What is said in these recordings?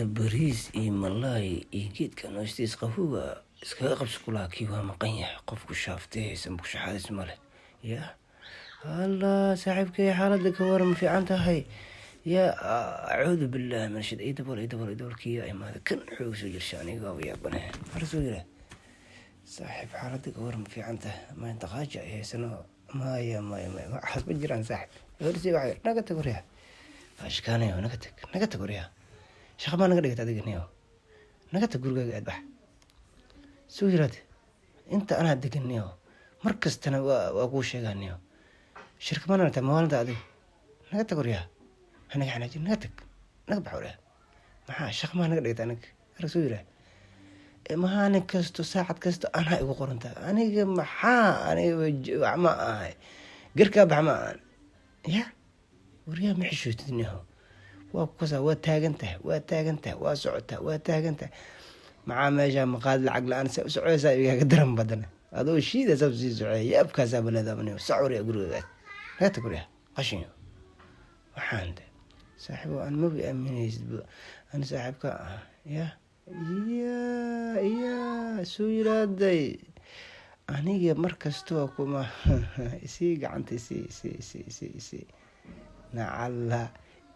Maanta bariis iyo malaay iyo geedkan hoostiis qaxooga iskaga qabso kulaha. Kii waa maqan yahay, qofku shaaftay haysan bugshaxaadis male. Ya Allah, saaxiibkay, xaaladda ka waran? Ma fiican tahay? Ya acuudu billahi min shid. Idabol, idabol, idabol. Kiya imaada kan xoog soo jirsha, aniga waaba yaabanahay. Har soo yira, saaxiib, xaaladda ka waran? Ma fiican tahay? Maanta qaaja ay haysano. Maya, maya, maya, waxaas ma jiraan, saaxiib. Horsi waxa naga tag, waryaa, ashkaanayo, naga tag, naga tag, waryaa. Shaqa maa naga dhigata adiga? Niyo, naga tag, gurigaaga aad bax. Soo yiraad inta anaa degan, niyo. Mar kastana waa kuu sheegaa, niyo. Shirka ma nalata mawaalinta adiga? Naga tag, waryaa, hanaga xanaajin, naga tag, naga bax, waryaa. Maxaa shaqa maa naga dhigata anaga? Arag, soo yiraa, maalin kasto, saacad kasto anaa igu qoranta. Aniga maxaa? Aniga wax ma ahay, garkaa bax ma ahan. Ya waryaa, ma xishootid, niho. Waa kukasaa, waa taagan tahay, waa taagan tahay, waa socotaa, waa taagan tahay. Maxaa meesha maqaad lacag la-aan sa u soceysaa? Igaga daran badana adoo shiida sab sii soceeya. Yaabkaasaa baleedaamaniyo. Sac, waryaa, gurigagaad naga tag, waryaa, qashinyo. Waxaan de, saaxiib, aan maba aaminaysid ani saaxiibka ah. Ya ya ya, soo yiraaday, aniga mar kastoo kuma isii gacanta, isii, isii, isii, isii, isii. Nacalla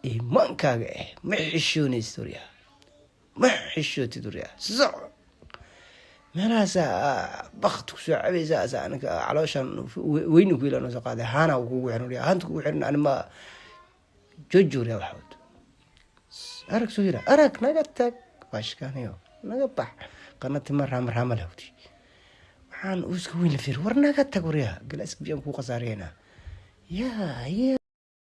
iimaankaaga eh, ma xishoonaysid, waryaa, ma xishootid, waryaa. Soco, meelahaasaa bakti kusoo cabaysa asa. Aniga calooshan weyni ku ilan soo qaaday, haana kugu xiran, waryaa, haanta kugu xiran. Ani ma jooji, waryaa. Waxa wato arag, soo yira, arag, naga tag, waashkaanayo, naga bax. Qanatima raama raama leh wti. Waxaan uuska weyn la fiir. War, naga tag, waryaa, galaaska biyaan kuu khasaariyeynaa. Ya ya.